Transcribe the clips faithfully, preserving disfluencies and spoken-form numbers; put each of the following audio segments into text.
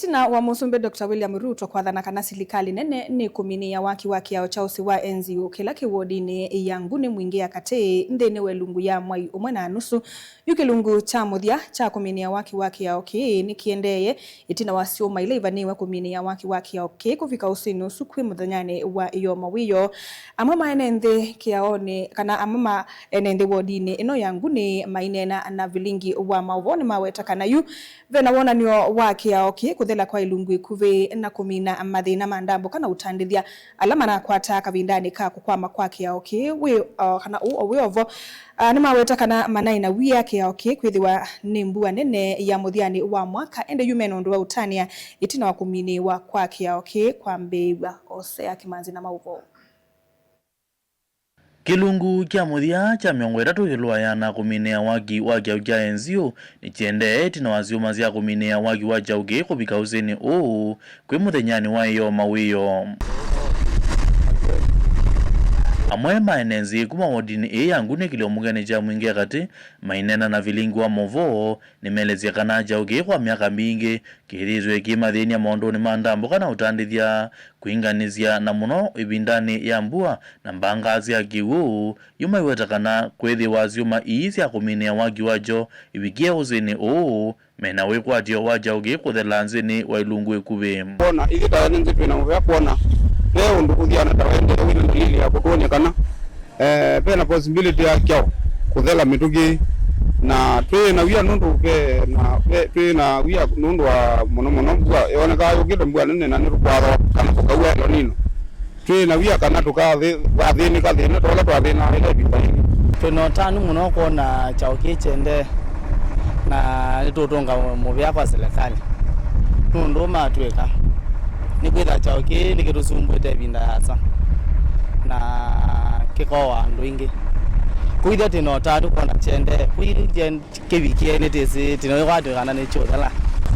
Ĩtina wa Mũsumbĩ Doctor William Ruto kwathana kana silikalĩ nene nĩkũminĩĩa waki wa kĩao kya ũsĩ wa N Z U kĩla kĩ wodinĩ ya Nguni Mwingĩ ya Katĩ nthĩnĩ wa ĩlungu ya mwai ũmwe na nusu, yu kĩlungu kya mũthya kya kũminĩa waki wa kĩao kĩĩ nĩkĩendee ĩtina wa syũma ila ivanĩĩwe kũminĩa waki wa kĩao kĩĩ kũvika ũsĩnĩ ũsu kwĩ mũthenyanĩ wa ĩyoo mawĩoo. Amwe ma ene nthĩ kĩaonĩ, kana amwe ma ene nthĩ wodinĩ ĩno ya Nguni maineena na vilingi wa maũvoo nĩmaweta kana yu vena wonany'o wa kĩao kĩĩ kũthela kwa ilungu ĩkuvĩ na kũmina mathĩna ma ndambũka na ũtandĩthya ala manakwataa kavindanĩ ka kũkwama kwa kĩao kĩĩ wĩ, uh, kana ũũ o wĩ ovo. Uh, nĩmaweta kana manaĩ na wia kĩao kĩĩ kwĩthĩwa nĩ mbua nene ya mũthyanĩ wa mwaka, ĩndĩ yu mena ũndũ wa ũtanĩa ĩtina wa kũminĩĩwa kwa kĩao kĩĩ kwambĩĩw'a. Osea Kĩmanzi na maũvoo. Kĩlungu kya mũthya kya mĩongo ĩtatũ kĩlũayaa na kũminĩa waki wa kyaũ kya N Z U nĩkĩendee ĩtina wa syũma sya kũminĩa waki wa kyaũ kĩĩ kũvika ũsĩnĩ ũũ kwĩ mũthenyanĩ wa ĩyoo mawĩoo. Amwe ma ene nthĩ kuma wodinĩ ĩĩ ya Nguni kĩlio mbungenĩ kya Mwingĩ ya Katĩ maineena na vilingi wa maũvoo nĩmeelesya kana kyaũ kĩĩ kwa myaka mbingĩ kĩthĩĩtwe kĩmathĩny'a maũndũnĩ ma ndambũka na ũtandĩthya, kwĩnganĩsya na mũno ĩvindanĩ ya mbua na mbanga sya kĩw'ũ. Yu maiweta kana kwĩthĩwa syũma ii sya kũminĩa waki wakyo ivikie ũsĩnĩ ũũ, mena wĩkwatyo wa kyaũ kĩĩ kũthela nthĩnĩ wa ilungu ĩkuvĩ. Kwona ithyĩ ta ene nthĩ twĩ na mũvea kwona ve ũndũ ũthiana ta waendee wĩna ndalili ya kũtwony'a kana Eh, vena possibility ya kyaũ kũthela mĩtũkĩ, na twĩ na wia nũndũ ve na ve, twĩ na wia nũndũ wa mũno mũno mbua yonekaa yũkĩte, mbua nene, na nĩtũkwatha kana kũkaua El Nino. Twĩ na wia kana tũkathĩnĩka thĩna ta ũla twathĩnaa ĩla ĩvinda yĩngĩ. Twĩ na ũtanu mũno kwona kyaũ kĩĩ kyendee, na nĩtũũtũnga mũvea kwa silikalĩ nũndũ matwĩka, nĩkwĩthĩwa kyaũ kĩĩ nĩkĩtũsumbũĩte ĩvinda yasa na kĩkooa andũ aingĩ. Kwĩthĩa twĩ na ũtanu kwona kyendee, kwĩ kĩvikie nĩtĩsĩ tino ĩkwatwĩkana nĩkyũthela.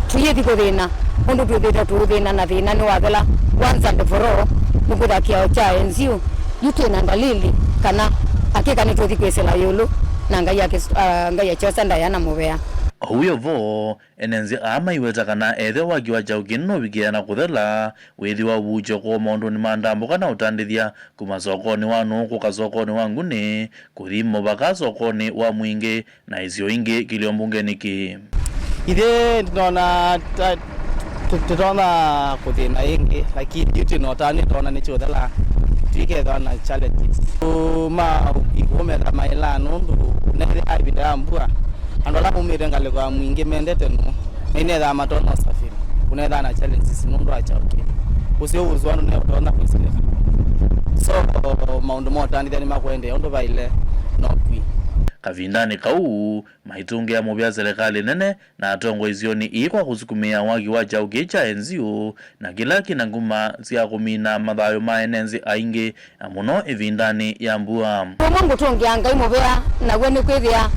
Tũyĩthi kũthĩna ũndũ twĩthĩte tũũthĩna na thĩna nĩwathela once and for all, nĩkwĩthĩwa kĩao kya N Z U yu twĩ na ndalili kana akĩka nĩtũthi kwĩsĩla ĩũlũ na Ngai akĩs-, ah, Ngai akyosa ndaĩa na mũvea. Ũu wĩ vo, ene nzĩ aa maiweta kana ethĩwa waki wa kyaũ kĩĩ nũvikĩĩa na kũthela, wĩthĩwa ũvuũkyo kwa maũndũnĩ ma ndambũka na ũtandĩthya, kuma sokonĩ wa nũũ kũka sokonĩ wa Nguni, kũthi mũvaka sokonĩ wa Mwingĩ, na isio ingĩ kĩlio mbungenĩ kĩĩ. Ithyĩ ndinona ta tũ-, tũtonya kũthĩna ĩngĩ, lakini yu twĩ na ũtanu nĩtwona nĩkyũthela, tũikethĩwa na challenges. Kuma ikũũ metha maĩla nũndũ nethĩa ĩvinda ya mbua, andũ ala maumĩte ngalĩko ya Mwingĩ mendete nũũ, na inethaa matonya ũsafiri, kũnethaa na challenges nũndũ wa kyaũ kĩĩ. Ũseo ũsu andũ neũtonya kwĩsĩlĩka. So, maũndũ ma ũtandĩthya nĩmakũendeea ũndũ vaĩle na ũkw'ĩ. Kavindanĩ kau, maitũngĩa mũvea silikalĩ nene na atongoi isionĩ ii kwa kũsukumĩa waki wa kyaũ kĩĩ kya N Z U na kĩla kĩna nguma sya kũmina mathayũ ma ene nzĩ aingĩ, na mũno ĩvindanĩ ya mbua. Ũmwe ngũtũngĩa Ngai mũvea, naw'o nĩ kwĩthĩa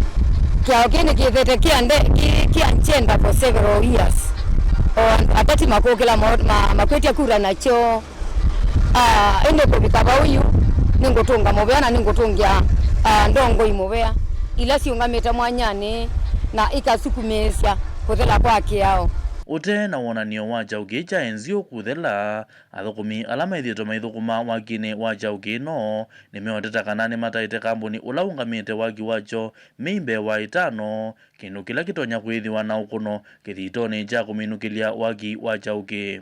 kĩao kĩĩ nĩkĩthĩte kĩande-, kĩ-, kĩankyenda for several years. O andũ ateti makũkĩla mo-, ma-, makwĩtya kura nakyo. Ah, ĩndĩ kũvika vau yu, nĩngũtũnga mũvea na nĩngũtũngĩa, ah, ndongoi mũvea, ila siũngamĩte mwanyanĩ na ikasukumĩĩsya kũthela kwa kĩao. Ũte na wonany'o wa kyaũ kĩĩ kya N Z U kũthela, athũkũmi ala methĩĩtwe maithũkũma wakinĩ wa kyaũ kĩĩ no nĩmeũteta kana nĩmataĩte kambuni ũla ũngamĩte waki wakyo mĩi mbee wa ĩtano, kĩndũ kĩla kĩtonya kwĩthĩwa na ũkũno kĩthitonĩ kya kũminũkĩlya waki wa kyaũ kĩĩ.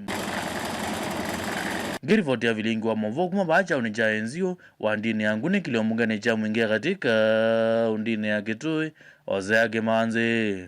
Ngĩrivoti ya vilingi wa maũvoo kuma vaa kyaũnĩ kya N Z U, wandinĩ ya Nguni kĩlio mbungenĩ kya Mwingĩ ya Katĩ, kaũndĩnĩ ya Kitui, Hosea Kĩmanzi.